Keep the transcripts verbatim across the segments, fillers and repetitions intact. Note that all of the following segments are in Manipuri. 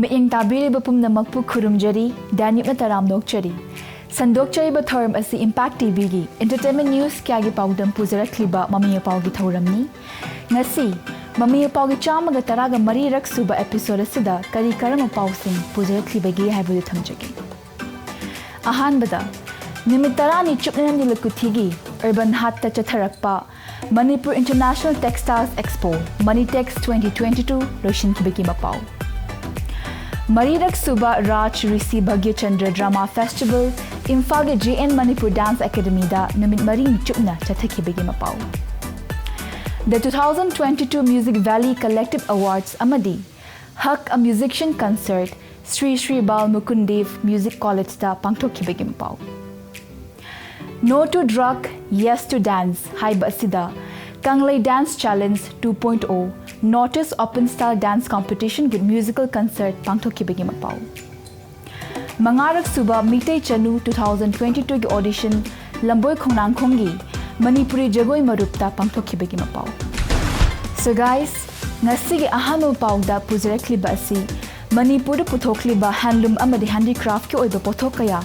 ꯃꯤꯠꯌꯦꯡ ꯇꯥꯕꯤꯔꯤꯕ ꯄꯨꯝꯅꯃꯛꯄꯨ ꯈꯨꯔꯨꯝꯖꯔꯤ, ꯗꯥꯅꯤꯞꯅ ꯇꯔꯥꯝꯅ ꯑꯣꯛꯆꯔꯤ꯫ ꯁꯟꯗꯣꯛꯆꯔꯤꯕ ꯊꯧꯔꯝ ꯑꯁꯤ Impact ꯇꯤꯚꯤꯒꯤ entertainment news ꯀꯌꯥꯒꯤ ꯄꯥꯎꯗꯝ ꯄꯨꯖꯔꯛꯂꯤꯕ ꯃꯃꯤ ꯃꯄꯥꯎꯒꯤ ꯊꯧꯔꯝꯅꯤ꯫ ꯉꯁꯤ ꯃꯃꯤ ꯃꯄꯥꯎꯒꯤ ꯆꯥꯝꯃꯒ ꯇꯔꯥꯒ ꯃꯔꯤꯔꯛ ꯁꯨꯕ episode ꯑꯁꯤꯗ ꯀꯔꯤ ꯀꯔꯝꯕ ꯄꯥꯎꯁꯤꯡ ꯄꯨꯖꯔꯛꯂꯤꯕꯒꯦ ꯍꯥꯏꯕꯗꯨ ꯊꯝꯖꯒꯦ꯫ ꯑꯍꯥꯟꯕꯗ, ꯅꯨꯃꯤꯠ ꯇꯔꯥꯅꯤ ꯆꯨꯞꯅ ꯅꯤꯂꯀꯨꯊꯤꯒꯤ Urban Haatꯇ ꯆꯠꯊꯔꯛꯄ Manipur International Textiles Expo, Manitex twenty twenty-two ꯂꯣꯏꯁꯤꯟꯈꯤꯕꯒꯤ ꯃꯄꯥꯎ꯫ ꯃꯔꯤꯔꯛ ꯁꯨꯕ ꯔꯥꯖ ꯔꯤꯁꯤ ꯚꯥꯒ꯭ꯌꯆꯟꯗ꯭ꯔ Drama Festival, ꯏꯝꯐꯥꯜꯒꯤ J N Manipur Dance Academyꯗ ꯅꯨꯃꯤꯠ ꯃꯔꯤꯅꯤ ꯆꯨꯞꯅ ꯆꯠꯊꯈꯤꯕꯒꯤ ꯃꯄꯥꯎ꯫ The two thousand twenty-two Music Valley Collective Awards ꯑꯃꯗꯤ Haq, a Musician Concert, Shri Shri Bal ꯃꯨꯀꯨꯟ Dev Music Collegeꯇ ꯄꯥꯡꯊꯣꯛꯈꯤꯕꯒꯤ ꯃꯄꯥꯎ꯫ No to Drug, Yes to Dance ꯍꯥꯏꯕ ꯑꯁꯤꯗ ꯀꯪꯂꯩ Dance Challenge two point oh, North East Open Style Dance Competition with Musical Concert ꯄꯥꯡꯊꯣꯛꯈꯤꯕꯒꯤ ꯃꯄꯥꯎ꯫ ꯃꯉꯥꯔꯛ ꯁꯨꯕ ꯃꯤꯇꯩ ꯆꯅꯨ two thousand twenty-twoꯒꯤ audition ꯂꯝꯕꯣꯏ ꯈꯣꯡꯅꯥꯡꯈꯣꯡꯒꯤ ꯃꯅꯤꯄꯨꯔꯤ ꯖꯒꯣꯏ ꯃꯔꯨꯞꯇ ꯄꯥꯡꯊꯣꯛꯈꯤꯕꯒꯤ ꯃꯄꯥꯎ꯫ So guys, ꯉꯁꯤꯒꯤ ꯑꯍꯥꯟꯕ ꯄꯥꯎꯗ ꯄꯨꯖꯔꯛꯂꯤꯕ ꯑꯁꯤ ꯃꯅꯤꯄꯨꯔꯗ ꯄꯨꯊꯣꯛꯂꯤꯕ handloom ꯑꯃꯗꯤ handicraftꯀꯤ ꯑꯣꯏꯕ ꯄꯣꯠꯊꯣꯛ ꯀꯌꯥ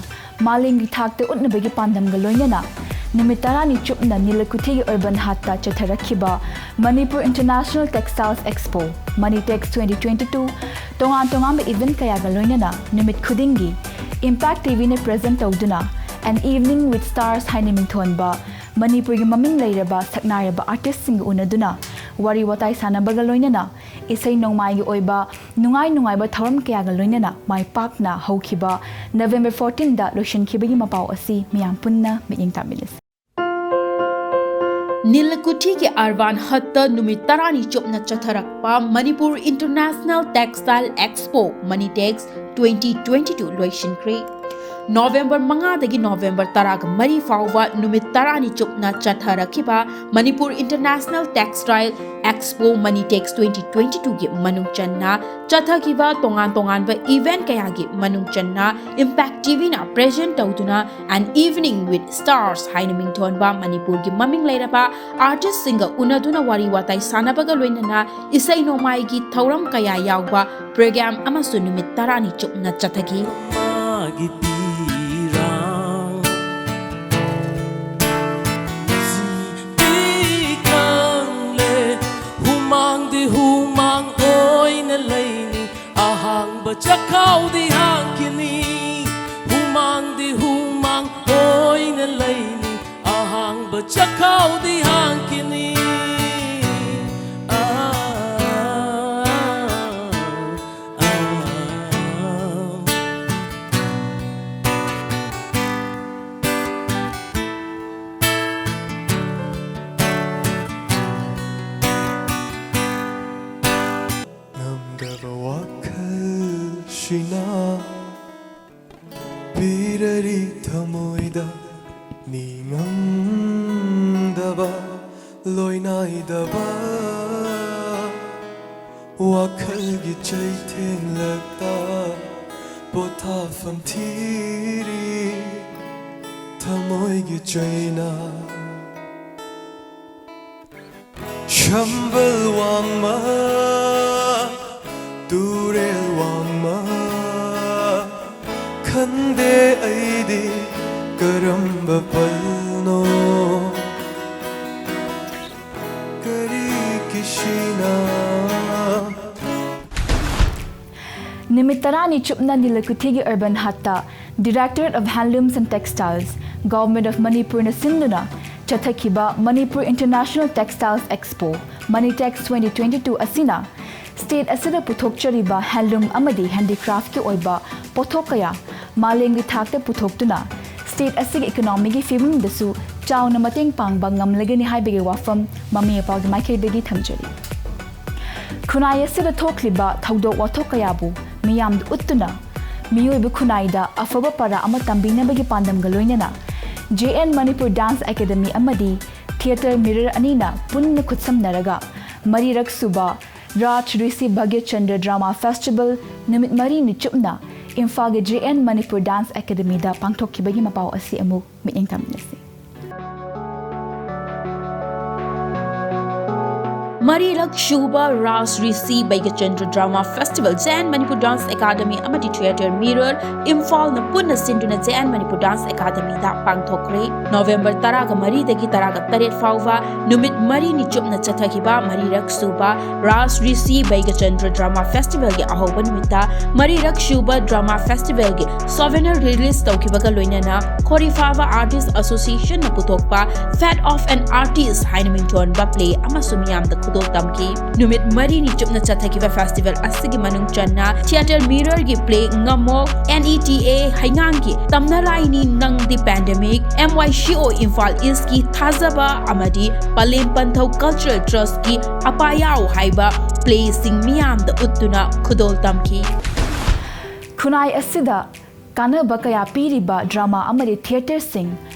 ꯃꯥꯂꯦꯝꯒꯤ ꯊꯥꯛꯇ ꯎꯠꯅꯕꯒꯤ ꯄꯥꯟꯗꯝꯒ ꯂꯣꯏꯅꯅ ꯅꯨꯃꯤꯠ ꯇꯔꯥꯅꯤ ꯆꯨꯞꯅ ꯅꯤꯂꯀꯨꯊꯤꯒꯤ Urban Haatꯇ ꯆꯠꯊꯔꯛꯈꯤꯕ Manipur International Textiles Expo, Manitex twenty twenty-two, ꯇꯣꯉꯥꯟ ꯇꯣꯉꯥꯟꯕ event ꯀꯌꯥꯒ ꯂꯣꯏꯅꯅ ꯅꯨꯃꯤꯠ ꯈꯨꯗꯤꯡꯒꯤ Impact ꯇꯤꯚꯤꯅ present ꯇꯧꯗꯨꯅ An Evening with Stars ꯍꯥꯏꯅ ꯃꯤꯡꯊꯣꯟꯕ ꯃꯅꯤꯄꯨꯔꯒꯤ ꯃꯃꯤꯡ ꯂꯩꯔꯕ ꯁꯛꯅꯥꯏꯔꯕ artistꯁꯤꯡꯒ ꯎꯅꯗꯨꯅ ꯋꯥꯔꯤ ꯋꯥꯇꯥꯏ ꯁꯥꯟꯅꯕꯒ ꯂꯣꯏꯅꯅ ꯏꯁꯩ ꯅꯣꯡꯃꯥꯏꯒꯤ ꯑꯣꯏꯕ ꯅꯨꯡꯉꯥꯏ ꯅꯨꯡꯉꯥꯏꯕ ꯊꯧꯔꯝ ꯀꯌꯥꯒ ꯂꯣꯏꯅꯅ ꯃꯥꯏ ꯄꯥꯛꯅ ꯍꯧꯈꯤꯕ November fourteenꯗ ꯂꯣꯏꯁꯤꯟꯈꯤꯕꯒꯤ ꯃꯄꯥꯎ ꯑꯁꯤ ꯃꯤꯌꯥꯝ ꯄꯨꯟꯅ ꯃꯤꯠꯌꯦꯡ ꯇꯥꯃꯤꯟꯅꯁꯤ꯫ ꯅꯤꯂꯀꯨꯊꯤꯒꯤ Urban Haatꯇ ꯅꯨꯃꯤꯠ ꯇꯔꯥꯅꯤ ꯆꯨꯞꯅ ꯆꯠꯊꯔꯛꯄ Manipur International Textile Expo, Manitex twenty twenty-two ꯂꯣꯏꯁꯤꯟꯈ꯭ꯔꯦ꯫ ꯅꯣꯕꯦꯝꯕꯔ ꯃꯉꯥꯗꯒꯤ ꯅꯣꯕꯦꯝꯕꯔ ꯇꯔꯥꯒ ꯃꯔꯤ ꯐꯥꯎꯕ ꯅꯨꯃꯤꯠ ꯇꯔꯥꯅꯤ ꯆꯨꯞꯅ ꯆꯠꯊꯔꯛꯈꯤꯕ Manipur international textile expo Manitex twenty twenty ꯇꯨꯒꯤ ꯃꯅꯨꯡ ꯆꯟꯅ ꯆꯠꯊꯈꯤꯕ ꯇꯣꯉꯥꯟ ꯇꯣꯉꯥꯟꯕ ꯏꯚꯦꯟꯠ ꯀꯌꯥꯒꯤ ꯃꯅꯨꯡ ꯆꯟꯅ ꯏꯝꯄꯦꯛ ꯇꯤꯚꯤꯅ ꯄ꯭ꯔꯦꯖꯦꯟꯠ ꯇꯧꯗꯨꯅ An Evening with Stars ꯍꯥꯏꯅ ꯃꯤꯡꯊꯣꯟꯕ ꯃꯅꯤꯄꯨꯔꯒꯤ ꯃꯃꯤꯡ ꯂꯩꯔꯕ ꯑꯥꯔꯇꯤꯁꯁꯤꯡꯒ ꯎꯅꯗꯨꯅ ꯋꯥꯔꯤ ꯋꯥꯇꯥꯏ ꯁꯥꯟꯅꯕꯒ ꯂꯣꯏꯅꯅ ꯏꯁꯩ ꯅꯣꯡꯃꯥꯏꯒꯤ ꯊꯧꯔꯝ ꯀꯌꯥ ꯌꯥꯎꯕ ꯄ꯭ꯔꯣꯒ꯭ꯔꯥꯝ ꯑꯃꯁꯨ ꯅꯨꯃꯤꯠ ꯇꯔꯥꯅꯤ ꯆꯨꯞꯅ ꯆꯠꯊꯈꯤ꯫ ꯃꯥꯒꯤ ꯄꯤꯔꯥꯡ ꯁꯤ ꯄꯤꯀꯪꯂꯦ, ꯍꯨꯃꯥꯡꯗꯤ ꯍꯨꯃꯥꯡ ꯑꯣꯏꯅ ꯂꯩꯅꯤ, ꯑꯍꯥꯡꯕ ꯆꯈꯥꯎꯗꯤ ꯍꯥꯡꯈꯤꯅꯤ, ꯍꯨꯃꯥꯡꯗꯤ ꯍꯨꯃꯥꯡ ꯑꯣꯏꯅ ꯂꯩꯅꯤ, ꯑꯍꯥꯡꯕ ꯆꯈꯥꯎꯗꯤ ꯍꯥꯡꯈꯤꯅꯤ꯫ ꯑꯥ, ꯑꯥ, ꯑꯥ꯫ ꯉꯝꯗꯕ ꯋꯥꯈꯜꯁꯤꯅ ꯄꯤꯔꯔꯤ ꯊꯃꯣꯏꯗ ꯅꯤꯡꯉꯝꯗꯕ ꯂꯣꯏꯅꯥꯏꯗꯕ ꯋꯥꯈꯜꯒꯤ ꯆꯩꯊꯦꯡꯂꯛꯇ ꯄꯣꯊꯥꯐꯝ ꯊꯤꯔꯤ ꯊꯃꯣꯏꯒꯤ ꯆꯩꯅ꯫ ꯁꯝꯕꯜ ꯋꯥꯡꯃ, ꯇꯨꯔꯦꯜ ꯋꯥꯡꯃ, ꯈꯪꯗꯦ ꯑꯩꯗꯤ ꯀꯔꯝꯕ ꯄꯜꯅꯣ, ꯀꯔꯤ ꯀꯤꯁꯤꯅ꯫ ꯅꯨꯃꯤꯠ ꯇꯔꯥꯅꯤ ꯆꯨꯞꯅ ꯅꯤꯂꯀꯨꯊꯤꯒꯤ ꯑꯔꯕꯟ ꯍꯠꯇ Directorate of Handlooms and Textiles, Government of Manipurꯅ ꯁꯤꯟꯗꯨꯅ ꯆꯠꯊꯈꯤꯕ Manipur International Textiles Expo, Manitex twenty twenty two ꯑꯁꯤꯅ ꯁ꯭ꯇꯦꯠ ꯑꯁꯤꯗ ꯄꯨꯊꯣꯛꯆꯔꯤꯕ ꯍꯦꯟꯂꯨꯝ ꯑꯃꯗꯤ ꯍꯦꯟꯗꯤꯀ꯭ꯔꯥꯐꯀꯤ ꯑꯣꯏꯕ ꯄꯣꯠꯊꯣꯛ ꯀꯌꯥ ꯃꯥꯂꯦꯝꯒꯤ ꯊꯥꯛꯇ ꯄꯨꯊꯣꯛꯇꯨꯅ ꯁ꯭ꯇꯦꯠ ꯑꯁꯤꯒꯤ ꯏꯀꯣꯅꯣꯃꯤꯒꯤ ꯐꯤꯕꯝꯗꯁꯨ ꯆꯥꯎꯅ ꯃꯇꯦꯡ ꯄꯥꯡꯕ ꯉꯝꯂꯒꯅꯤ ꯍꯥꯏꯕꯒꯤ ꯋꯥꯐꯝ ꯃꯃꯤ ꯃꯄꯥꯒꯤ ꯃꯥꯏꯀꯩꯗꯒꯤ ꯊꯝꯖꯔꯤ꯫ ꯈꯨꯟꯅꯥꯏ ꯑꯁꯤꯗ ꯊꯣꯛꯂꯤꯕ ꯊꯧꯗꯣꯛ ꯋꯥꯊꯣꯛ ꯀꯌꯥꯕꯨ ꯃꯤꯌꯥꯝꯗ ꯎꯠꯇꯨꯅ ꯃꯤꯑꯣꯏꯕ ꯈꯨꯟꯅꯥꯏꯗ ꯑꯐꯕ ꯄꯔꯥ ꯑꯃ ꯇꯝꯕꯤꯅꯕꯒꯤ ꯄꯥꯟꯗꯝꯒ ꯂꯣꯏꯅꯅ J N Manipur dance academy ꯑꯃꯗꯤ ꯊꯤꯌꯦꯇꯔ ꯃꯤꯔꯔ ꯑꯅꯤꯅ ꯄꯨꯟꯅ ꯈꯨꯠꯁꯝꯅꯔꯒ ꯃꯔꯤꯔꯛ ꯁꯨꯕ ꯔꯥꯖ ꯔꯤꯁꯤ ꯚꯥꯒ꯭ꯌꯆꯟꯗ꯭ꯔ ꯗ꯭ꯔꯥꯃꯥ ꯐꯦꯁꯇꯤꯚꯦꯜ ꯅꯨꯃꯤꯠ ꯃꯔꯤꯅꯤ ꯆꯨꯞꯅ ꯏꯝꯐꯥꯜꯒꯤ ꯖꯦ ꯑꯦꯟ ꯃꯅꯤꯄꯨꯔ ꯗꯥꯟꯁ ꯑꯦꯀꯥꯗꯃꯤꯗ ꯄꯥꯡꯊꯣꯛꯈꯤꯕꯒꯤ ꯃꯄꯥꯎ ꯑꯁꯤ ꯑꯃꯨꯛ ꯃꯤꯠꯌꯦꯡ ꯇꯝꯃꯤꯟꯅꯁꯤ꯫ ꯃꯔꯤꯔꯛ ꯁꯨꯕ Raj Rishi Bheigyachandra drama festival J N Manipur dance academy ꯑꯃꯗꯤ ꯊꯤꯌꯦꯇꯔ ꯃꯤꯔꯔ ꯏꯝꯐꯥꯜꯅ ꯄꯨꯟꯅ ꯁꯤꯟꯗꯨꯅ ꯖꯦ ꯑꯦꯟ ꯃꯅꯤꯄꯨꯔ ꯗꯥꯟꯁ ꯑꯦꯀꯥꯗꯃꯤꯗ ꯄꯥꯡꯊꯣꯛꯈ꯭ꯔꯦ꯫ ꯅꯣꯚꯦꯝꯕꯔ ꯇꯔꯥꯒ ꯃꯔꯤꯗꯒꯤ ꯇꯔꯥꯒ ꯇꯔꯦꯠ ꯐꯥꯎꯕ ꯅꯨꯃꯤꯠ ꯃꯔꯤꯅꯤ ꯆꯨꯞꯅ ꯆꯠꯊꯈꯤꯕ ꯃꯔꯤꯔꯛ ꯁꯨꯕ ꯔꯥꯖ ꯔꯤꯁꯤ ꯕꯩꯒꯆꯟꯗ꯭ꯔ ꯗ꯭ꯔꯥꯃꯥ ꯐꯦꯁꯇꯤꯚꯦꯜꯒꯤ ꯑꯍꯧꯕ ꯅꯨꯃꯤꯠꯇ ꯃꯔꯤꯔꯛ ꯁꯨꯕ ꯗ꯭ꯔꯥꯃꯥ ꯐꯦꯁꯇꯤꯚꯦꯜꯒꯤ ꯁꯣꯚꯦꯅꯔ ꯔꯤꯂꯤꯖ ꯇꯧꯈꯤꯕꯒ ꯂꯣꯏꯅꯅ ꯈꯣꯔꯤꯐꯥꯕ ꯑꯥꯔꯇꯤꯁ ꯑꯁꯣꯁꯤꯌꯦꯁꯟꯅ ꯄꯨꯊꯣꯛꯄ Fate of an Artist ꯍꯥꯏꯅ ꯃꯤꯡꯊꯣꯟꯕ ꯄ꯭ꯂꯦ ꯑꯃꯁꯨ ꯃꯤꯌꯥꯝꯗ ꯈꯨꯗꯣꯜ ꯇꯝꯈꯤ꯫ ꯅꯨꯃꯤꯠ ꯃꯔꯤꯅꯤ ꯆꯨꯞꯅ ꯆꯠꯊꯈꯤꯕ ꯐꯦꯁꯇꯤꯚꯦꯜ ꯑꯁꯤꯒꯤ ꯃꯅꯨꯡ ꯆꯟꯅ ꯊꯤꯌꯦꯇꯔ ꯃꯤꯔꯔꯒꯤ ꯄ꯭ꯂꯦ ꯉꯝꯃꯣꯛ, ꯑꯦꯟ ꯏ ꯇꯤ ꯑꯦ ꯍꯩꯉꯥꯡꯒꯤ ꯇꯝꯅꯔꯥꯏꯅꯤ ꯅꯪꯗꯤ ꯄꯦꯟꯗꯦꯃꯤꯛ, ꯑꯦꯝ ꯋꯥꯏ ꯁꯤ ꯑꯣ ꯏꯝꯐꯥꯜ ꯏꯁꯀꯤ ꯊꯥꯖꯕ ꯑꯃꯗꯤ ꯄꯂꯦꯝ ꯄꯟꯊꯧ ꯀꯜꯆꯔꯦꯜ ꯇ꯭ꯔꯁꯀꯤ ꯑꯄꯥꯌꯥꯎ ꯍꯥꯏꯕ ꯄ꯭ꯂꯦꯁꯤꯡ ꯃꯤꯌꯥꯝꯗ ꯎꯠꯇꯨꯅ ꯈꯨꯗꯣꯜ ꯇꯝꯈꯤ꯫ ꯈꯨꯟꯅꯥꯏ ꯑꯁꯤꯗ ꯀꯥꯟꯅꯕ ꯀꯌꯥ ꯄꯤꯔꯤꯕ ꯗ꯭ꯔꯥꯃꯥ ꯑꯃꯗꯤ ꯊꯤꯌꯦꯇꯔꯁꯤꯡ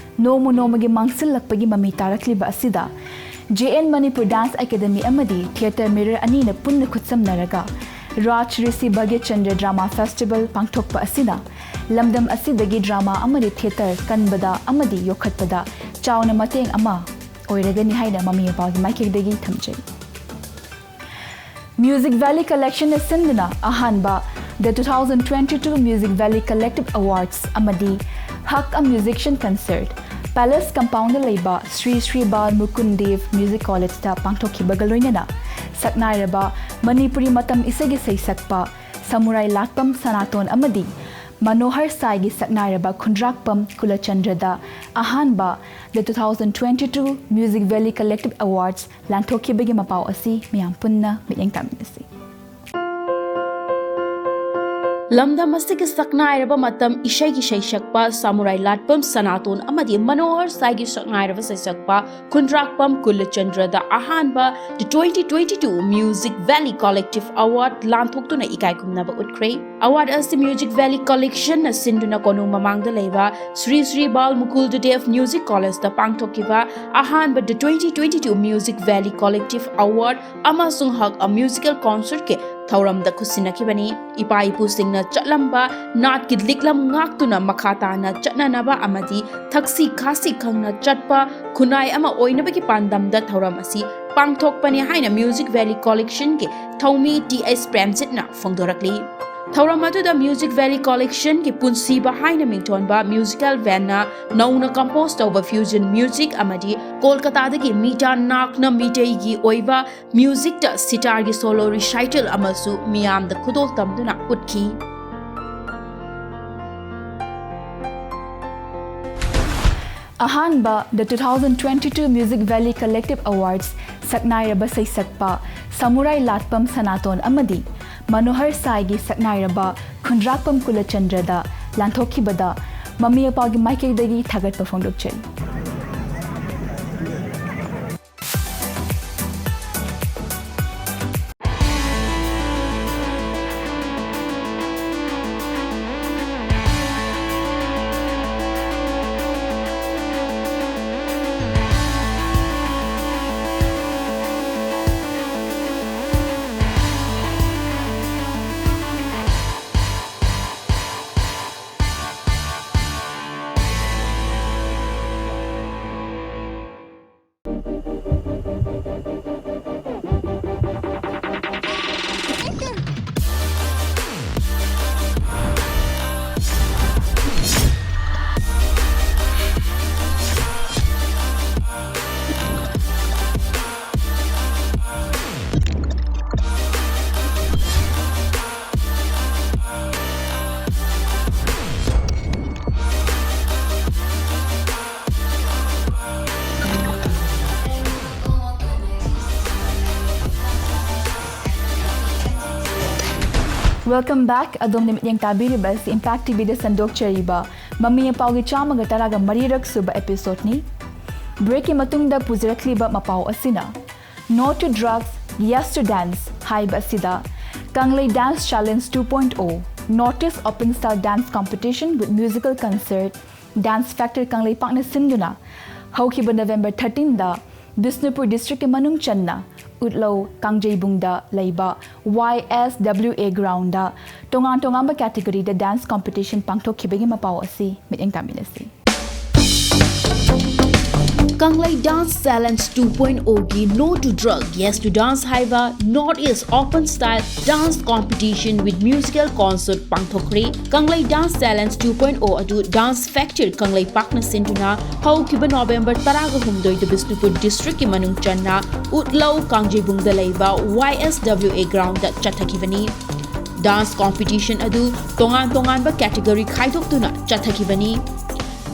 ꯅꯣꯡꯃ ꯅꯣꯡꯃꯒꯤ ꯃꯥꯡꯁꯤꯜꯂꯛꯄꯒꯤ ꯃꯃꯤ ꯇꯥꯔꯛꯂꯤꯕ ꯑꯁꯤꯗ J N Manipur dance academy ꯑꯃꯗꯤ ꯊꯤꯌꯦꯇꯔ ꯃꯤꯔꯔ ꯑꯅꯤꯅ ꯄꯨꯟꯅ ꯈꯨꯠꯁꯝꯅꯔꯒ ꯔꯥꯖ ꯔꯤꯁꯤ ꯚꯥꯒ꯭ꯌꯆꯟꯗ꯭ꯔ ꯗ꯭ꯔꯥꯃꯥ ꯐꯦꯁꯇꯤꯚꯦꯜ ꯄꯥꯡꯊꯣꯛꯄ ꯑꯁꯤꯅ ꯂꯝꯗꯝ ꯑꯁꯤꯗꯒꯤ ꯗ꯭ꯔꯥꯃꯥ ꯑꯃꯗꯤ ꯊꯤꯌꯦꯇꯔ ꯀꯟꯕꯗ ꯑꯃꯗꯤ ꯌꯣꯛꯈꯠꯄꯗ ꯆꯥꯎꯅ ꯃꯇꯦꯡ ꯑꯃ ꯑꯣꯏꯔꯒꯅꯤ ꯍꯥꯏꯅ ꯃꯃꯤ ꯃꯄꯥꯒꯤ ꯃꯥꯏꯀꯩꯗꯒꯤ ꯊꯝꯖꯩ꯫ Music Valley Collectionꯅ ꯁꯤꯟꯗꯨꯅ ꯑꯍꯥꯟꯕ The two thousand twenty-two Music Valley Collective Awards ꯑꯃꯗꯤ ꯍꯛ ꯑ Musician Concert Palace Compoundꯗ ꯂꯩꯕ ꯁ꯭ꯔꯤ ꯁ꯭ꯔꯤ ꯕꯥꯜ ꯃꯨꯀꯨꯟ ꯗꯦꯕ Music Collegeꯇ ꯄꯥꯡꯊꯣꯛꯈꯤꯕꯒ ꯂꯣꯏꯅꯅ ꯁꯛꯅꯥꯏꯔꯕ ꯃꯅꯤꯄꯨꯔꯤ ꯃꯇꯝ ꯏꯁꯩꯒꯤ ꯁꯩꯁꯛꯄ ꯁꯃꯨꯔꯥꯏ ꯂꯥꯠꯄꯝ ꯁꯅꯥꯇꯣꯟ ꯑꯃꯗꯤ ꯃꯅꯣꯍꯔ ꯁꯥꯏꯒꯤ ꯁꯛꯅꯥꯏꯔꯕ ꯈꯨꯟꯗ꯭ꯔꯥꯛꯄꯝ ꯀꯨꯂꯆꯟꯗ꯭ꯔꯗ ꯑꯍꯥꯟꯕ The two thousand twenty-two Music Valley Collective Awards ꯂꯥꯟꯊꯣꯛꯈꯤꯕꯒꯤ ꯃꯄꯥꯎ ꯑꯁꯤ ꯃꯤꯌꯥꯝ ꯄꯨꯟꯅ ꯃꯤꯠꯌꯦꯡ ꯇꯥꯃꯤꯟꯅꯁꯤ꯫ ꯂꯝꯗꯝ ꯑꯁꯤꯒꯤ ꯁꯛꯅꯥꯏꯔꯕ ꯃꯇꯝ ꯏꯁꯩꯒꯤ ꯁꯩꯁꯛꯄ ꯁꯥꯃꯨꯔꯥꯏ ꯂꯥꯠꯄꯝ ꯁꯅꯥꯇꯣꯟ ꯑꯃꯗꯤ ꯃꯅꯣꯍꯔ ꯁꯥꯏꯒꯤ ꯁꯛꯅꯥꯏꯔꯕ ꯁꯩꯁꯛꯄ ꯈꯨꯟꯗ꯭ꯔꯥꯛꯄꯝ ꯀꯨꯂꯆꯟꯗ꯭ꯔꯗ ꯑꯍꯥꯟꯕ The twenty twenty-two Music Valley Collective Award ꯂꯥꯟꯊꯣꯛꯇꯨꯅ ꯏꯀꯥꯏ ꯈꯨꯝꯅꯕ ꯎꯠꯈ꯭ꯔꯦ꯫ Award ꯑꯁꯤ Music Valley Collectionꯅ ꯁꯤꯟꯗꯨꯅ ꯀꯣꯅꯨꯡ ꯃꯃꯥꯡꯗ ꯂꯩꯕ ꯁ꯭ꯔꯤ ꯁ꯭ꯔꯤ ꯕꯥꯜ ꯃꯨꯀꯨꯜꯗ ꯗꯦꯕ Music Collegeꯇ ꯄꯥꯡꯊꯣꯛꯈꯤꯕ ꯑꯍꯥꯟꯕ The twenty twenty-two Music Valley Collective Award ꯑꯃꯁꯨꯡ ꯍꯛ ꯑ Musical Concertꯀꯤ ꯊꯧꯔꯝꯗ ꯈꯨꯠꯁꯤꯟꯅꯈꯤꯕꯅꯤ꯫ ꯏꯄꯥ ꯏꯄꯨꯁꯤꯡꯅ ꯆꯠꯂꯝꯕ ꯅꯥꯠꯀꯤ ꯂꯤꯛꯂꯝ ꯉꯥꯛꯇꯨꯅ ꯃꯈꯥ ꯇꯥꯅ ꯆꯠꯅꯅꯕ ꯑꯃꯗꯤ ꯊꯛꯁꯤ ꯈꯥꯁꯤ ꯈꯪꯅ ꯆꯠꯄ ꯈꯨꯟꯅꯥꯏ ꯑꯃ ꯑꯣꯏꯅꯕꯒꯤ ꯄꯥꯟꯗꯝꯗ ꯊꯧꯔꯝ ꯑꯁꯤ ꯄꯥꯡꯊꯣꯛꯄꯅꯤ ꯍꯥꯏꯅ Music Valley Collectionꯒꯤ ꯊꯧꯃꯤ ꯇꯤ ꯑꯦꯁ ꯄ꯭ꯔꯦꯝꯖꯤꯠꯅ ꯐꯣꯡꯗꯣꯔꯛꯂꯤ꯫ ꯊꯧꯔꯝ ꯑꯗꯨꯗ Music Valley Collectionꯒꯤ ꯄꯨꯟꯁꯤꯕ ꯍꯥꯏꯅ ꯃꯤꯡꯊꯣꯟꯕ musical bandꯅ ꯅꯧꯅ compose ꯇꯧꯕ fusion music ꯑꯃꯗꯤ ꯀꯣꯜꯀꯇꯥꯗꯒꯤ ꯃꯤꯇꯥ ꯅꯥꯒꯅ ꯃꯤꯇꯩꯒꯤ ꯑꯣꯏꯕ musicꯇ sitarꯒꯤ solo recital ꯑꯃꯁꯨ ꯃꯤꯌꯥꯝꯗ ꯈꯨꯗꯣꯜ ꯇꯝꯗꯨꯅ ꯎꯠꯈꯤ꯫ ꯑꯍꯥꯟꯕ The two thousand twenty-two Music Valley Collective Awards ꯁꯛꯅꯥꯏꯔꯕ ꯁꯩꯁꯛꯄ ꯁꯥꯃꯨꯔꯥꯏ ꯂꯥꯠꯄꯝ ꯁꯅꯥꯇꯣꯟ ꯑꯃꯗꯤ ꯃꯅꯣꯍꯔ ꯁꯥꯏꯒꯤ ꯁꯛꯅꯥꯏꯔꯕ ꯈꯨꯟꯗ꯭ꯔꯥꯛꯄꯝ ꯀꯨꯂꯆꯟꯗ꯭ꯔꯗ ꯂꯥꯟꯊꯣꯛꯈꯤꯕꯗ ꯃꯃꯤ ꯑꯄꯥꯒꯤ ꯃꯥꯏꯀꯩꯗꯒꯤ ꯊꯥꯒꯠꯄ ꯐꯣꯡꯗꯣꯛꯆꯔꯤ꯫ Welcome back. ꯑꯗꯣꯝꯅ ꯃꯤꯠꯌꯦꯡ ꯇꯥꯕꯤꯔꯤꯕ ꯑꯁꯤ Impact TVꯗ ꯁꯟꯗꯣꯛꯆꯔꯤꯕ ꯃꯃꯤ ꯄꯥꯎꯒꯤ ꯆꯥꯝꯃꯒ ꯇꯔꯥꯒ ꯃꯔꯤꯔꯛ ꯁꯨꯕ episodeꯅꯤ꯫ Breakꯀꯤ ꯃꯇꯨꯡꯗ ꯄꯨꯖꯔꯛꯂꯤꯕ ꯃꯄꯥꯎ ꯑꯁꯤꯅ No to Drugs, Yes to Dance ꯍꯥꯏꯕ ꯑꯁꯤꯗ ꯀꯪꯂꯩ Dance Challenge two point O, North East Open Style Dance Competition with Musical Concert, Dance Factor ꯀꯪꯂꯩꯄꯥꯛꯅ ꯁꯤꯟꯗꯨꯅ ꯍꯧꯈꯤꯕ November thirteenꯗ ꯕꯤꯁꯅꯨꯄꯨꯔ districtꯀꯤ ꯃꯅꯨꯡ ꯆꯟꯅ ꯎꯠꯂꯧ ꯀꯥꯡꯖꯩꯕꯨꯡꯗ ꯂꯩꯕ YSWA groundꯗ ꯇꯣꯉꯥꯟ ꯇꯣꯉꯥꯟꯕ categoryꯗ dance competition ꯄꯥꯡꯊꯣꯛꯈꯤꯕꯒꯤ ꯃꯄꯥꯎ ꯑꯁꯤ ꯃꯤꯠꯌꯦꯡ ꯇꯥꯃꯤꯟꯅꯁꯤ꯫ ꯀꯪꯂꯩ Dance Challenge two point Oꯒꯤ No to Drug, Yes to Dance ꯍꯥꯏꯕ North East Open Style Dance Competition with Musical Concert ꯄꯥꯡꯊꯣꯛꯈ꯭ꯔꯦ꯫ ꯀꯪꯂꯩ Dance Challenge two point O ꯑꯗꯨ Dance Factor ꯀꯪꯂꯩꯄꯥꯛꯅ ꯁꯤꯟꯗꯨꯅ ꯍꯧꯈꯤꯕ November ꯇꯔꯥꯒ ꯍꯨꯝꯗꯣꯏꯗ ꯕꯤꯁꯅꯨꯄꯨꯔ districtꯀꯤ ꯃꯅꯨꯡ ꯆꯟꯅ ꯎꯠꯂꯧ ꯀꯥꯡꯖꯩꯕꯨꯡꯗ ꯂꯩꯕ YSWA groundꯗ ꯆꯠꯊꯈꯤꯕꯅꯤ꯫ Dance competition ꯑꯗꯨ ꯇꯣꯉꯥꯟ ꯇꯣꯉꯥꯟꯕ category ꯈꯥꯏꯗꯣꯛꯇꯨꯅ ꯆꯠꯊꯈꯤꯕꯅꯤ꯫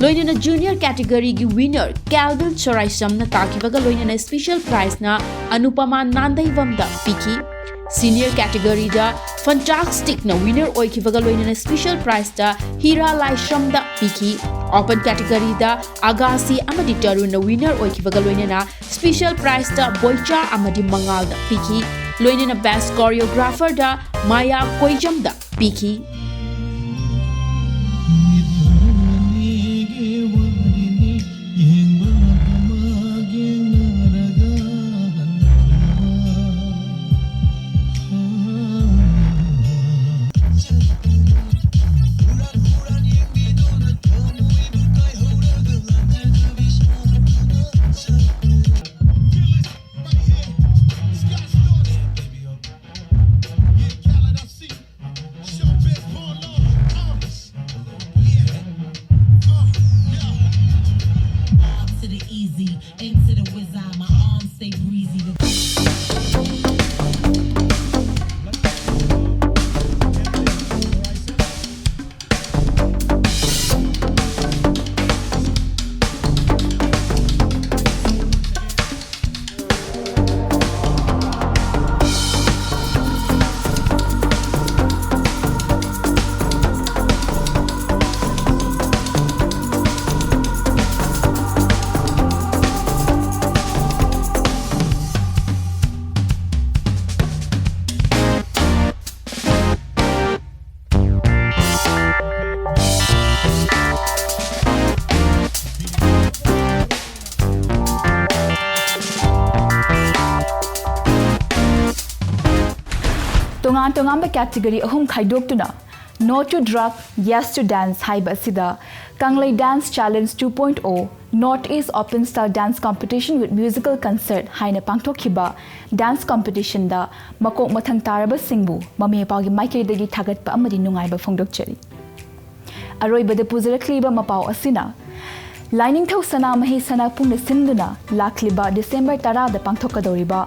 ꯂꯣꯏꯅꯅ junior categoryꯒꯤ winner Calvin ꯁꯣꯔꯥꯏꯁꯝꯅ ꯇꯥꯈꯤꯕꯒ ꯂꯣꯏꯅꯅ special prizeꯅ ꯑꯅꯨꯄꯃꯥ ꯅꯥꯟꯗꯩꯕꯝꯗ ꯄꯤꯈꯤ꯫ Senior categoryꯗ Fantasticꯅ winner ꯑꯣꯏꯈꯤꯕꯒ ꯂꯣꯏꯅꯅ special prizeꯇ ꯍꯤꯔꯥ ꯂꯥꯏꯁ꯭ꯔꯝꯗ ꯄꯤꯈꯤ꯫ Open categoryꯗ ꯑꯒꯥꯁꯤ ꯑꯃꯗꯤ ꯇꯔꯨꯟꯅ winner ꯑꯣꯏꯈꯤꯕꯒ ꯂꯣꯏꯅꯅ special prizeꯇ ꯕꯣꯏꯆꯥ ꯑꯃꯗꯤ ꯃꯉꯥꯜꯗ ꯄꯤꯈꯤ꯫ ꯂꯣꯏꯅꯅ best choreographerꯗ ꯃꯥꯌꯥ ꯀꯣꯏꯖꯝꯗ ꯄꯤꯈꯤ꯫ ꯇꯣꯉꯥꯟ ꯇꯣꯉꯥꯟꯕ category ꯑꯍꯨꯝ ꯈꯥꯏꯗꯣꯛꯇꯨꯅ No to Drug, Yes to Dance ꯍꯥꯏꯕ ꯑꯁꯤꯗ ꯀꯪꯂꯩ Dance Challenge two point O, North East Open Style Dance Competition with Musical Concert ꯍꯥꯏꯅ ꯄꯥꯡꯊꯣꯛꯈꯤꯕ dance competitionꯗ ꯃꯀꯣꯛ ꯃꯊꯪ ꯇꯥꯔꯕꯁꯤꯡꯕꯨ ꯃꯃꯤ ꯃꯄꯥꯒꯤ ꯃꯥꯏꯀꯩꯗꯒꯤ ꯊꯥꯒꯠꯄ ꯑꯃꯗꯤ ꯅꯨꯡꯉꯥꯏꯕ ꯐꯣꯡꯗꯣꯛꯆꯔꯤ꯫ ꯑꯔꯣꯏꯕꯗ ꯄꯨꯖꯔꯛꯂꯤꯕ ꯃꯄꯥꯎ ꯑꯁꯤꯅ ꯂꯥꯏꯅꯤꯡꯊꯧ ꯁꯅꯥꯃꯍꯤ ꯁꯅꯥꯄꯨꯡꯅ ꯁꯤꯟꯗꯨꯅ ꯂꯥꯛꯂꯤꯕ December ꯇꯔꯥꯗ ꯄꯥꯡꯊꯣꯛꯀꯗꯧꯔꯤꯕ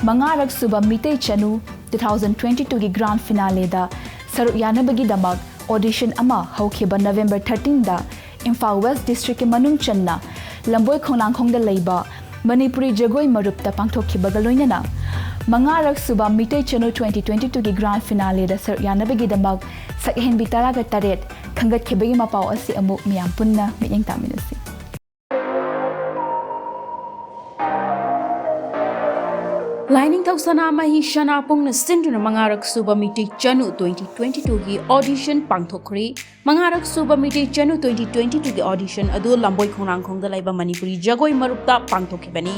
ꯃꯉꯥꯔꯛ ꯁꯨꯕ ꯃꯤꯇꯩ ꯆꯅꯨ two thousand twenty twoꯒꯤ grand finaleꯗ ꯁꯔꯨꯛ ꯌꯥꯅꯕꯒꯤꯗꯃꯛ audition ꯑꯃ ꯍꯧꯈꯤꯕ November thirteenꯗ ꯏꯝꯐꯥꯜ West Districtꯀꯤ ꯃꯅꯨꯡ ꯆꯟꯅ ꯂꯝꯕꯣꯏ ꯈꯣꯡꯅꯥꯡꯈꯣꯡꯗ ꯂꯩꯕ ꯃꯅꯤꯄꯨꯔꯤ ꯖꯒꯣꯏ ꯃꯔꯨꯞꯇ ꯄꯥꯡꯊꯣꯛꯈꯤꯕꯒ ꯂꯣꯏꯅꯅ ꯃꯉꯥꯔꯛ ꯁꯨꯕ ꯃꯤꯇꯩ ꯆꯅꯨ twenty twenty twoꯒꯤ grand finaleꯗ ꯁꯔꯨꯛ ꯌꯥꯅꯕꯒꯤꯗꯃꯛ ꯁꯛꯍꯦꯟꯕꯤ ꯇꯔꯥꯒ ꯇꯔꯦꯠ ꯈꯟꯒꯠꯈꯤꯕꯒꯤ ꯃꯄꯥꯎ ꯑꯁꯤ ꯑꯃꯨꯛ ꯃꯤꯌꯥꯝ ꯄꯨꯟꯅ ꯃꯤꯠꯌꯦꯡ ꯇꯥꯃꯤꯟꯅꯁꯤ꯫ ꯂꯥꯏꯅꯤꯡꯊꯧ ꯁꯅꯥꯃꯍꯤ ꯁꯅꯥꯄꯨꯡꯅ ꯁꯤꯟꯗꯨꯅ ꯃꯉꯥꯔꯛ ꯁꯨꯕ ꯃꯤꯇꯩ ꯆꯅꯨ twenty twenty twoꯒꯤ audition ꯄꯥꯡꯊꯣꯛꯈ꯭ꯔꯦ꯫ ꯃꯉꯥꯔꯛ ꯁꯨꯕ ꯃꯤꯇꯩ ꯆꯅꯨ twenty twenty twoꯒꯤ audition ꯑꯗꯨ ꯂꯝꯕꯣꯏ ꯈꯣꯡꯅꯥꯡꯈꯣꯡꯗ ꯂꯩꯕ ꯃꯅꯤꯄꯨꯔꯤ ꯖꯒꯣꯏ ꯃꯔꯨꯞꯇ ꯄꯥꯡꯊꯣꯛꯈꯤꯕꯅꯤ꯫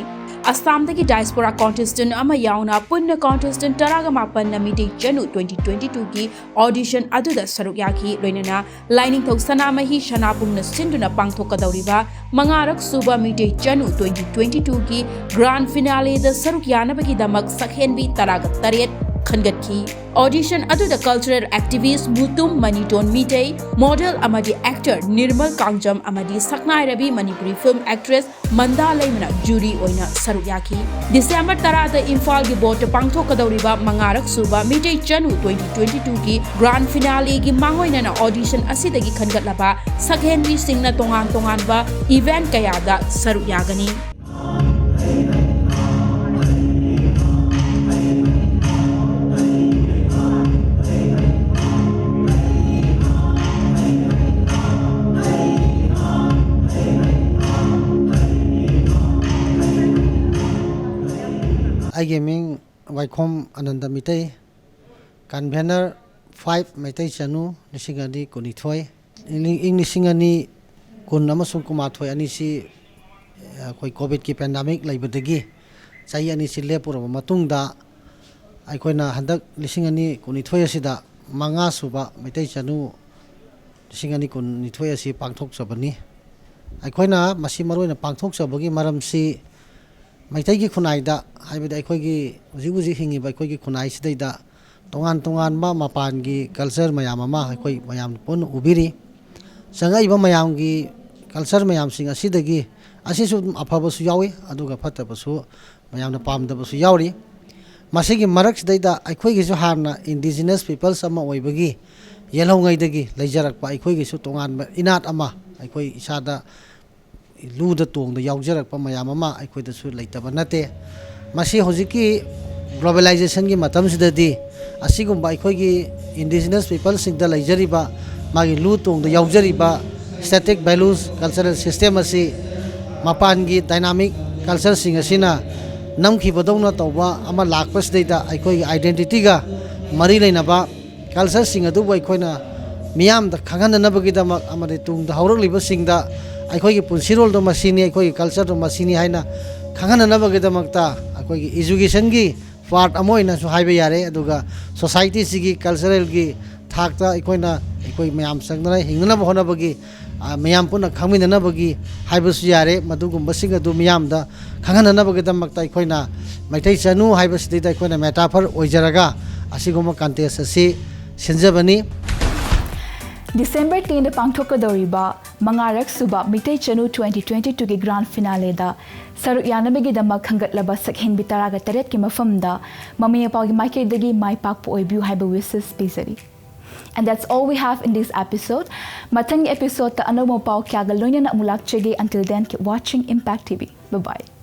ꯑꯁꯥꯝꯗꯒꯤ diaspora contestant ꯑꯃ ꯌꯥꯎꯅ ꯄꯨꯟꯅ contestant ꯇꯔꯥꯒ ꯃꯥꯄꯟꯅ ꯃꯤꯇꯩ ꯆꯅꯨ twenty twenty twoꯒꯤ audition ꯑꯗꯨꯗ ꯁꯔꯨꯛ ꯌꯥꯈꯤ꯫ ꯂꯣꯏꯅꯅ ꯂꯥꯏꯅꯤꯡꯊꯧ ꯁꯅꯥꯃꯍꯤ ꯁꯅꯥꯄꯨꯡꯅ ꯁꯤꯟꯗꯨꯅ ꯄꯥꯡꯊꯣꯛꯀꯗꯧꯔꯤꯕ ꯃꯉꯥꯔꯛ ꯁꯨꯕ ꯃꯤꯇꯩ ꯆꯅꯨ twenty twenty twoꯒꯤ grand finaleꯗ ꯁꯔꯨꯛ ꯌꯥꯅꯕꯒꯤꯗꯃꯛ ꯁꯛꯍꯦꯟꯕꯤ ꯇꯔꯥꯒ ꯇꯔꯦꯠ ꯈꯟꯒꯠꯈꯤ꯫ Audition ꯑꯗꯨꯗ cultural activist Mutum ꯃꯅꯤꯇꯣꯟ Meitei, model ꯑꯃꯗꯤ actor ꯅꯤꯔꯃꯜ ꯀꯥꯡꯖꯝ ꯑꯃꯗꯤ ꯁꯛꯅꯥꯏꯔꯕꯤ ꯃꯅꯤꯄꯨꯔꯤ film actress ꯃꯟꯗꯥ ꯂꯩꯃꯅ jury ꯑꯣꯏꯅ ꯁꯔꯨꯛ ꯌꯥꯈꯤ꯫ December ꯇꯔꯥꯗ ꯏꯝꯐꯥꯜꯒꯤ ꯕꯣꯔꯗꯇ ꯄꯥꯡꯊꯣꯛꯀꯗꯧꯔꯤꯕ ꯃꯉꯥꯔꯛ ꯁꯨꯕ ꯃꯤꯇꯩ ꯆꯅꯨ twenty twenty twoꯒꯤ grand finaleꯒꯤ ꯃꯥꯡꯑꯣꯏꯅꯅ audition ꯑꯁꯤꯗꯒꯤ ꯈꯟꯒꯠꯂꯕ ꯁꯛꯍꯦꯟꯕꯤꯁꯤꯡꯅ ꯇꯣꯉꯥꯟ ꯇꯣꯉꯥꯟꯕ event ꯀꯌꯥꯗ ꯁꯔꯨꯛ ꯌꯥꯒꯅꯤ꯫ ꯑꯩꯒꯤ ꯃꯤꯡ ꯋꯥꯏꯈꯣꯝ ꯑꯅꯟꯗ ꯃꯤꯇꯩ, convener five ꯃꯩꯇꯩ ꯆꯅꯨ ꯂꯤꯁꯤꯡ ꯑꯅꯤ ꯀꯨꯟꯅꯤꯊꯣꯏ꯫ ꯏꯪ, ꯏꯪ ꯂꯤꯁꯤꯡ ꯑꯅꯤ ꯀꯨꯟ ꯑꯃꯁꯨꯡ ꯀꯨꯟꯃꯥꯊꯣꯏ ꯑꯅꯤꯁꯤ ꯑꯩꯈꯣꯏ COVIDꯀꯤ pandemic ꯂꯩꯕꯗꯒꯤ ꯆꯍꯤ ꯑꯅꯤꯁꯤ ꯂꯦꯞꯄꯨꯔꯕ ꯃꯇꯨꯡꯗ, ꯑꯩꯈꯣꯏꯅ ꯍꯟꯗꯛ ꯂꯤꯁꯤꯡ ꯑꯅꯤ ꯀꯨꯟꯅꯤꯊꯣꯏ ꯑꯁꯤꯗ ꯃꯉꯥ ꯁꯨꯕ ꯃꯩꯇꯩ ꯆꯅꯨ ꯂꯤꯁꯤꯡ ꯑꯅꯤ ꯀꯨꯟꯅꯤꯊꯣꯏ ꯑꯁꯤ ꯄꯥꯡꯊꯣꯛꯆꯕꯅꯤ꯫ ꯑꯩꯈꯣꯏꯅ ꯃꯁꯤ ꯃꯔꯨꯑꯣꯏꯅ ꯄꯥꯡꯊꯣꯛꯆꯕꯒꯤ ꯃꯔꯝꯁꯤ ꯃꯩꯇꯩꯒꯤ ꯈꯨꯟꯅꯥꯏꯗ, ꯍꯥꯏꯕꯗꯤ ꯑꯩꯈꯣꯏꯒꯤ ꯍꯧꯖꯤꯛ ꯍꯧꯖꯤꯛ ꯍꯤꯡꯉꯤꯕ ꯑꯩꯈꯣꯏꯒꯤ ꯈꯨꯟꯅꯥꯏꯁꯤꯗꯩꯗ ꯇꯣꯉꯥꯟ ꯇꯣꯉꯥꯟꯕ ꯃꯄꯥꯟꯒꯤ culture ꯃꯌꯥꯝ ꯑꯃ ꯑꯩꯈꯣꯏ ꯃꯌꯥꯝ ꯄꯨꯟꯅ ꯎꯕꯤꯔꯤ꯫ ꯆꯪꯉꯛꯏꯕ ꯃꯌꯥꯝꯒꯤ culture ꯃꯌꯥꯝꯁꯤꯡ ꯑꯁꯤꯗꯒꯤ ꯑꯁꯤꯁꯨ ꯑꯗꯨꯝ ꯑꯐꯕꯁꯨ ꯌꯥꯎꯏ, ꯑꯗꯨꯒ ꯐꯠꯇꯕꯁꯨ ꯃꯌꯥꯝꯅ ꯄꯥꯝꯗꯕꯁꯨ ꯌꯥꯎꯔꯤ꯫ ꯃꯁꯤꯒꯤ ꯃꯔꯛꯁꯤꯗꯩꯗ ꯑꯩꯈꯣꯏꯒꯤꯁꯨ ꯍꯥꯟꯅ indigenous peoples ꯑꯃ ꯑꯣꯏꯕꯒꯤ ꯌꯦꯜꯍꯧꯉꯩꯗꯒꯤ ꯂꯩꯖꯔꯛꯄ ꯑꯩꯈꯣꯏꯒꯤꯁꯨ ꯇꯣꯉꯥꯟꯕ ꯏꯅꯥꯠ ꯑꯃ ꯑꯩꯈꯣꯏ ꯏꯁꯥꯗ ꯂꯨꯗ ꯇꯣꯡꯗ ꯌꯥꯎꯖꯔꯛꯄ ꯃꯌꯥꯝ ꯑꯃ ꯑꯩꯈꯣꯏꯗꯁꯨ ꯂꯩꯇꯕ ꯅꯠꯇꯦ꯫ ꯃꯁꯤ ꯍꯧꯖꯤꯛꯀꯤ globalizationꯒꯤ ꯃꯇꯝꯁꯤꯗꯗꯤ ꯑꯁꯤꯒꯨꯝꯕ ꯑꯩꯈꯣꯏꯒꯤ indigenous peoplesꯁꯤꯡꯗ ꯂꯩꯖꯔꯤꯕ ꯃꯥꯒꯤ ꯂꯨ ꯇꯣꯡꯗ ꯌꯥꯎꯖꯔꯤꯕ static values cultural system ꯑꯁꯤ ꯃꯄꯥꯟꯒꯤ dynamic cultureꯁꯤꯡ ꯑꯁꯤꯅ ꯅꯝꯈꯤꯕꯗꯧꯅ ꯇꯧꯕ ꯑꯃ ꯂꯥꯛꯄꯁꯤꯗꯩꯗ ꯑꯩꯈꯣꯏꯒꯤ identityꯒ ꯃꯔꯤ ꯂꯩꯅꯕ cultureꯁꯤꯡ ꯑꯗꯨꯕꯨ ꯑꯩꯈꯣꯏꯅ ꯃꯤꯌꯥꯝꯗ ꯈꯪꯍꯟꯅꯅꯕꯒꯤꯗꯃꯛ ꯑꯃꯗꯤ ꯇꯨꯡꯗ ꯍꯧꯔꯛꯂꯤꯕꯁꯤꯡꯗ ꯑꯩꯈꯣꯏꯒꯤ ꯄꯨꯟꯁꯤꯔꯣꯜꯗꯣ ꯃꯁꯤꯅꯤ, ꯑꯩꯈꯣꯏꯒꯤ cultureꯗꯣ ꯃꯁꯤꯅꯤ ꯍꯥꯏꯅ ꯈꯪꯍꯟꯅꯅꯕꯒꯤꯗꯃꯛꯇ ꯑꯩꯈꯣꯏꯒꯤ educationꯒꯤ part ꯑꯃ ꯑꯣꯏꯅꯁꯨ ꯍꯥꯏꯕ ꯌꯥꯔꯦ꯫ ꯑꯗꯨꯒ societyꯁꯤꯒꯤ culturalꯒꯤ ꯊꯥꯛꯇ ꯑꯩꯈꯣꯏꯅ ꯑꯩꯈꯣꯏ ꯃꯌꯥꯝ ꯆꯪꯗꯅ ꯍꯤꯡꯅꯅꯕ ꯍꯣꯠꯅꯕꯒꯤ, ꯑ, ꯃꯌꯥꯝ ꯄꯨꯟꯅ ꯈꯪꯃꯤꯟꯅꯅꯕꯒꯤ ꯍꯥꯏꯕꯁꯨ ꯌꯥꯔꯦ꯫ ꯃꯗꯨꯒꯨꯝꯕꯁꯤꯡ ꯑꯗꯨ ꯃꯤꯌꯥꯝꯗ ꯈꯪꯍꯟꯅꯅꯕꯒꯤꯗꯃꯛꯇ ꯑꯩꯈꯣꯏꯅ ꯃꯩꯇꯩ ꯆꯅꯨ ꯍꯥꯏꯕꯁꯤꯗꯩꯗ ꯑꯩꯈꯣꯏꯅ metaphor ꯑꯣꯏꯖꯔꯒ ꯑꯁꯤꯒꯨꯝꯕ contest ꯑꯁꯤ ꯁꯤꯟꯖꯕꯅꯤ꯫ December tenꯗ ꯄꯥꯡꯊꯣꯛꯀꯗꯧꯔꯤꯕ ꯃꯉꯥꯔꯛ ꯁꯨꯕ ꯃꯤꯇꯩ ꯆꯅꯨ twenty twenty twoꯒꯤ grand finaleꯗ ꯁꯔꯨꯛ ꯌꯥꯅꯕꯒꯤꯗꯃꯛ ꯈꯟꯒꯠꯂꯕ ꯁꯛꯍꯦꯟꯕꯤ ꯇꯔꯥꯒ ꯇꯔꯦꯠꯀꯤ ꯃꯐꯝꯗ ꯃꯃꯥ ꯃꯄꯥꯒꯤ ꯃꯥꯏꯀꯩꯗꯒꯤ ꯃꯥꯏ ꯄꯥꯛꯄ ꯑꯣꯏꯕꯤꯌꯨ ꯍꯥꯏꯕ wishes ꯄꯤꯖꯔꯤ꯫ And that's all we have in this episode. ꯃꯊꯪꯒꯤ episodeꯇ ꯑꯅꯧꯕ ꯄꯥꯎ ꯀꯌꯥꯒ ꯂꯣꯏꯅꯅ ꯑꯃꯨꯛ ꯂꯥꯛꯆꯒꯦ. Until then, keep watching Impact T V. Bye bye.